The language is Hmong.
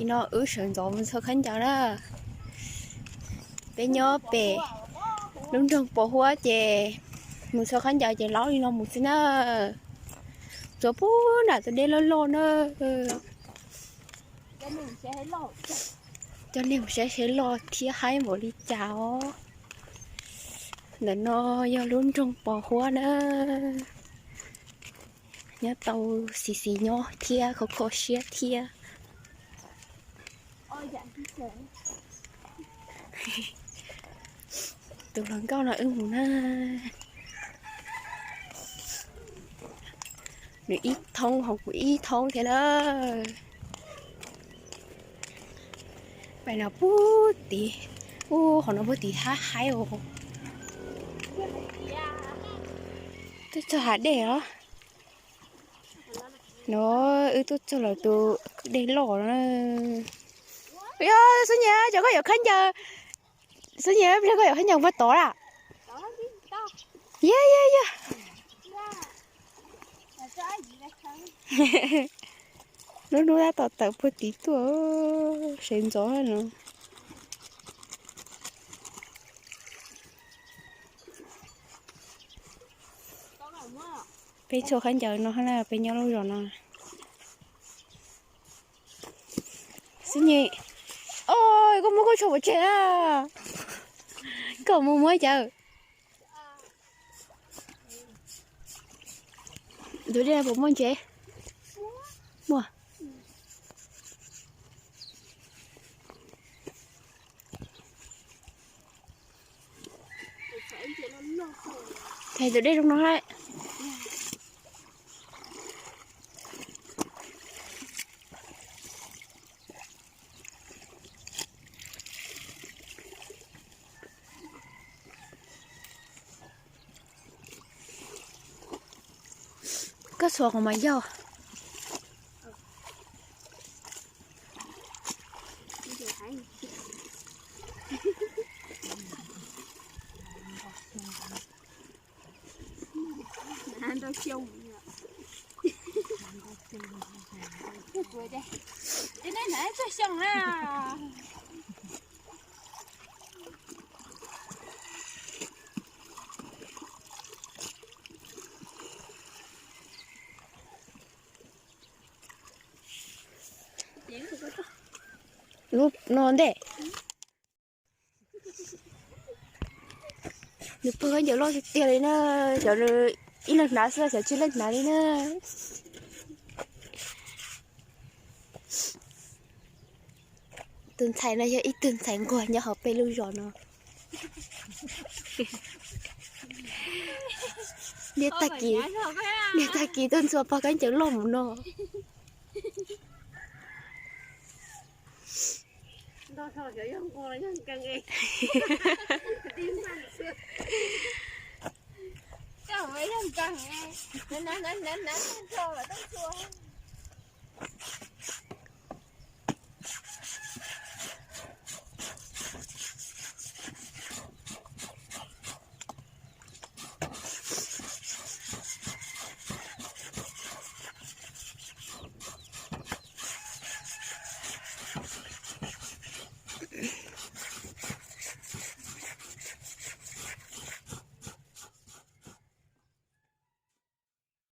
Li no wb sawv ntxov mus txhua khaub ncaws na. Peb nyob pem lub nroog Pos Huab ces mus txhua khaub ncaws ces laub li no mus xwb na. Txuas puag nram tus dej loj loj na. Coj nej mus saib seb loj thiab haib npaum li cas os. Ntawm no yog lub nroog Pos Huab na. Nyob tau xis xis nyob thiab kho kho siab thiab. Tus hluas nkauj no wb mus na. Nws ib thoob ho kuv ib thoob thiab na. Pem no puag tid, ub, qhov no puag tid haib haib os. Twb txog hav dej os. No wb tuaj txog lawm tus dej loj na. Yog Xub Nyem, cov koj yuav khaub ncaws, Xub Nyem, pliag koj yuav khaub ncaws puag tod lawm. Yog yog yog. Lub hnub tab tom tawm puag tid tuaj, sawv ntxov no. Peb txhua khaub ncaws no na, peb nyob lub zos no. Xub Nyem, oj, koj muab koj tsho pov tseg na. Koj mus muab cawv. Tus dej puas muaj ntses? Muaj. Tus dej zoo no lawm. Koj xuas qhov mas yog. Lub no ntej. Nws pog khaub ncaws loj tiag tiag li na, xyov nws ib leeg hnav xwb xyov tsib leeg hnav li na. Tus ntxhais no yog ib tug ntxhais nquag nyob hauv peb lub zos no. Niaj tag kis, niaj tag kis tuaj ntxhua pog khaub ncaws loj mus no.